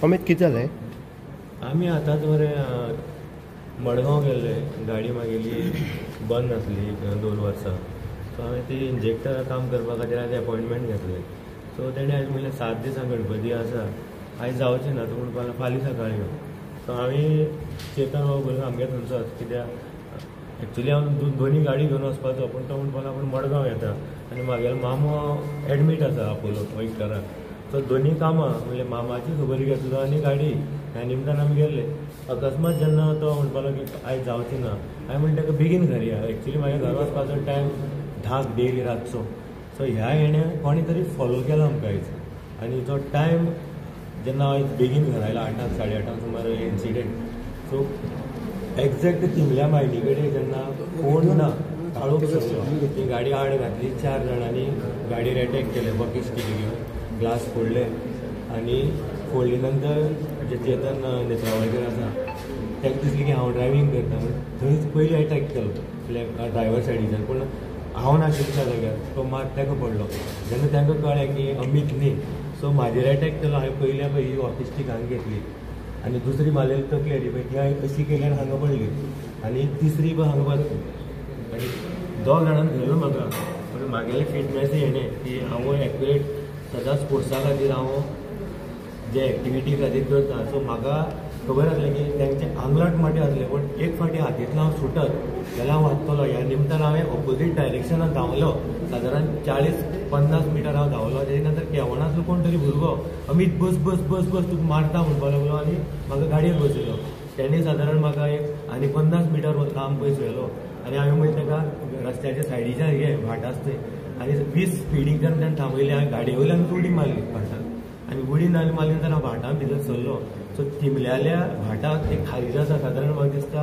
अमित कितें जालें? आमी आतांच मरे मडगांव गेल्ले, गाडी मागेली बंद आसली 2 वर्सां. सो हांवें ती इंजेक्टर काम करपा खातीर आयज एपॉयंटमेंट घेतलें. सो तेणें आयज म्हणलें 7 दिसां गणपती आसा, आयज जावचें ना, तो म्हणपाक लागलो फाल्यां सकाळीं यो. सो हांवें चेतन हो भुरगो आमगे थंयचोच, कित्याक एक्चुली हांव दोनी गाडी घेवन वचपाचो, पूण तो म्हणपाक लागलो आपूण मडगांव येता आनी मागेलो मामो एडमीट आसा आपोलो वैजकाराक. सो दोनी कामां म्हणल्यार मामाची खबर घेतलो आनी गाडी ह्या निमतान आमी गेल्ले. अकस्मात जेन्ना तो म्हणपाक लागलो की आयज जावचें ना, हांवें म्हणलें ताका बेगीन घरा या. एक्चुली म्हाज्या घरा वचपाचो टायम 10 डेली रातचो. सो ह्या हेणें कोणी तरी फॉलो केला आमकां आयज. आनी तो टायम जेन्ना हांव बेगीन घरा आयलो 8, 8:30 सुमार इन्सिडेंट. सो एग्जॅक्ट तिमल्या मायणी कडेन जेन्ना कोण ना, काळोख सरलो, ती गाडी आड घातली, 4 जाणांनी गाडयेर एटॅक केले, बकेट स्टीक घेवन ग्लास फोडले. आनी फोडले नंतर जे चेतन नेत्रावळकर आसा ताका दिसलें की हांव ड्रायव्हींग करता म्हण थंयच पयलीं एटॅक केलो आपल्या ड्रायव्हर सायडीच्यान, पूण हांव नाशिल्लो त्या जाग्यार, तो मार ताका पडलो. जेन्ना तांकां कळ्ळें की अमीत न्ही, सो म्हाजेर एटॅक केलो. हांवें पयलीं पळय ही ऑटिस्टीक हांगा घेतली आनी दुसरी मारलेली तकलेर पळय ती हांवें अशी केली आनी हांगा पडली, आनी तिसरी पळय हांगा बसली. आनी 2 जाणांनी धरलो म्हाका, पूण म्हागेले फिटनेस हेणें की हांव एक्युरेट सदांच स्पोर्ट्सा खातीर हांव जे एक्टिविटी खातीर करता. सो म्हाका खबर आसलें की तेंचे आंगलट माटे आसले, पूण एक फावटी हातींतलो हांव सुटत जाल्यार हांव वाचतलो. ह्या निमतान हांवें ऑपोजीट डायरेक्शनान धांवलो, सादारण 40-50 मिटर हांव धांवलो. तेजे नंतर केवणांतलो कोण तरी भुरगो अमीत बस बस बस बस तुका मारता म्हणपाक लागलो आनी म्हाका गाडयेर बसयलो. तेणें सादारण म्हाका एक आनी 50 मिटर लांब पयस व्हेलो आनी हांवें म्हणलें ताका रस्त्याच्या सायडीच्यान घे भाट आसा थंय, आनी 20 स्पिडीक जेन्ना तेणें थांबयलें, हांवें गाडये वयल्यान उडी मारली भाटाक, आनी उडी मारली नंतर हांव भाटान भितर सरलो. सो तिमल्याल्या भाटाक एक खारीज आसा, सादारण म्हाका दिसता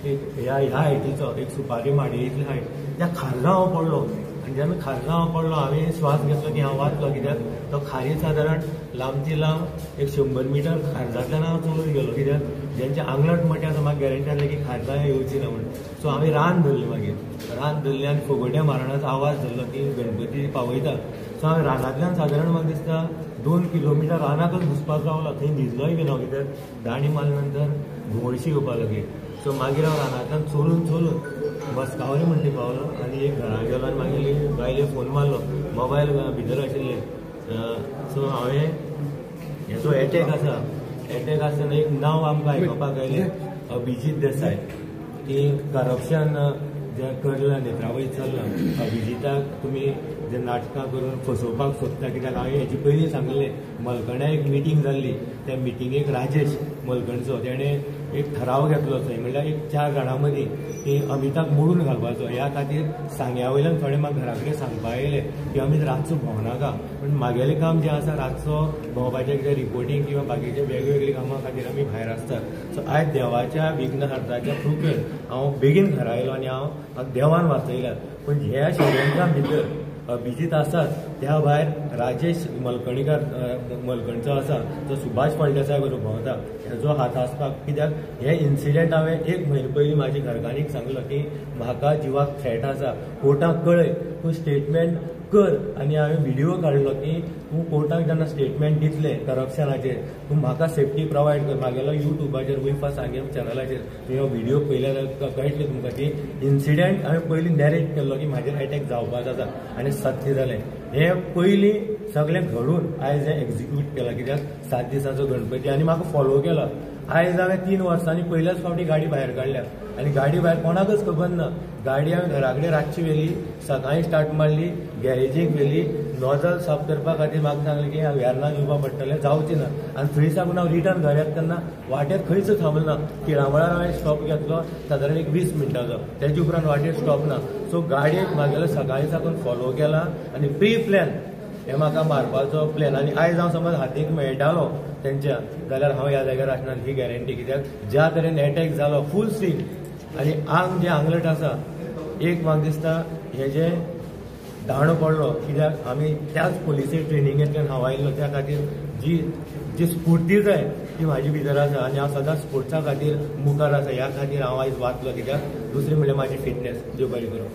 एक ह्या हायटीचो, एक सुपारी माडये इतली हायट, त्या खारजां हांव पडलो. आनी जेन्ना खारजां हांव पडलो हांवें श्वास घेतलो की हांव वाचलो, कित्याक तो खारीज सादारण लांबची लांब एक 100 मिटर खारजांतल्यान हांव चलून गेलो, कित्याक जेंचे आंगलट मटे आसा म्हाका गॅरंटी आसली की खारजां येवची ना म्हण. सो हांवें रान धरलें, मागीर रान धरलें आनी फोगोट्या मारणाचो आवाज धरलो की गणपती पावयता. सो हांवें रानांतल्यान सादारण म्हाका दिसता 2 किलोमिटर रानाकच घुसपाक रावलो, थंय न्हिदलोय बी हांव, कित्याक दाणी मारले नंतर घुंवळशी येवपाक लागली. सो मागीर हांव रानांतल्यान चलून चलून मस्कावरी म्हणटी पावलो आनी एक घरा गेलो आनी मागीर बायले फोन मारलो, मोबायल भितर आशिल्ले. सो हांवें हेजो एटॅक आसा, एटॅक आसतना एक नांव आमकां आयकुपाक आयलें, अभिजीत देसाय, की करप्शन जें करलां नेत्रावळी चल्लां, अभिजिताक तुमी जे नाटकां करून फसोवपाक सोदता. कित्याक हांवें हेजे पयलीं सांगलें, मलकण्या एक मिटींग जाल्ली, त्या मिटिंगेक राजेश मलकणचो तेणें एक ठराव घेतलो थंय, म्हणल्यार एक 4 जाणां मदीं की अमिताक मोडून घालपाचो. ह्या खातीर सांग्या वयल्यान थोडे म्हाका घरा कडेन सांगपाक आयले की अमीत रातचो भोंवनाका, पूण म्हागेलें काम जें आसा रातचो भोंवपाचें, कितें रिपोर्टींग किंवा बाकीचे वेगवेगळी कामां खातीर आमी भायर आसतात. सो आयज देवाच्या विघ्नहर्ताच्या कृपेन हांव बेगीन घरा आयलो आनी हांव म्हाका देवान वाचयल्यात. पूण ह्या षडयंत्रा भितर अभिजीत आसाच, त्या भायर राजेश मलकणीकर मलकणचो आसा तो सुभाष फळदेसाय बरोबर भोंवता, हेजो हात आसपाक. कित्याक हे इन्सिडेंट हांवें 1 म्हयनो पयलीं म्हाजी घरकान्नीक सांगलो की म्हाका जिवाक थ्रेट आसा, कोर्टाक कळय, तूं स्टेटमेंट कर. आनी हांवें व्हिडियो काडलो की तूं कोर्टाक जेन्ना स्टेटमेंट दितलें करप्शनाचेर, तूं म्हाका सेफ्टी प्रोवायड कर. म्हागेलो युट्यूबाचेर वयफा सांगें चॅनलाचेर तुवें व्हिडियो पळयल्यार कळटलें तुमकां की इन्सिडेंट हांवें पयलीं नॅरेट केल्लो की म्हाजेर एटॅक जावपाचो आसा आनी सत्य जालें. हें पयलीं सगळें घडून आयज हें एक्झिक्यूट केलां, कित्याक 7 दिसांचो गणपती आनी म्हाका फॉलो केला. आयज हांवें 3 वर्सांनी पयल्याच फावटी गाडी भायर काडल्या आनी गाडी भायर कोणाकच खबर ना. गाडी हांवें घरा कडेन रातची व्हेली, सकाळीं स्टार्ट मारली, गॅरेजीक व्हेली, नॉजल साफ करपा खातीर म्हाका सांगलें की वेर्ना दिवपाक पडटलें, जावचें ना. आनी थंय साकून हांव रिटर्न घरा येता तेन्ना वाटेर खंयच थांबलो ना. तिळामळार हांवें स्टॉप घेतलो सादारण एक 20 मिनटांचो, तेजे उपरांत वाटेर स्टॉप ना. सो गाडयेक म्हागेलो सकाळीं साकून फॉलो केला आनी प्री प्लॅन हे म्हाका मारपाचो प्लॅन. आनी आयज हांव समज हातीक मेळटालो तेंच्या जाल्यार हांव ह्या जाग्यार आसना ही गॅरंटी, कित्याक ज्या तरेन एटॅक जालो फूल स्विंग आनी आंग जें आंगलट आसा, एक म्हाका दिसता हेजें दांडो पडलो, कित्याक आमी त्याच पोलिसी ट्रेनिंगेंतल्यान हांव आयिल्लो, त्या खातीर जी जी स्फूर्ती जाय ती म्हाजी भितर आसा आनी हांव सदांच स्पोर्ट्सा खातीर मुखार आसा. ह्या खातीर हांव आयज वाचलो, कित्याक दुसरें म्हणल्यार म्हाजी फिटनेस. देव बरें करूं.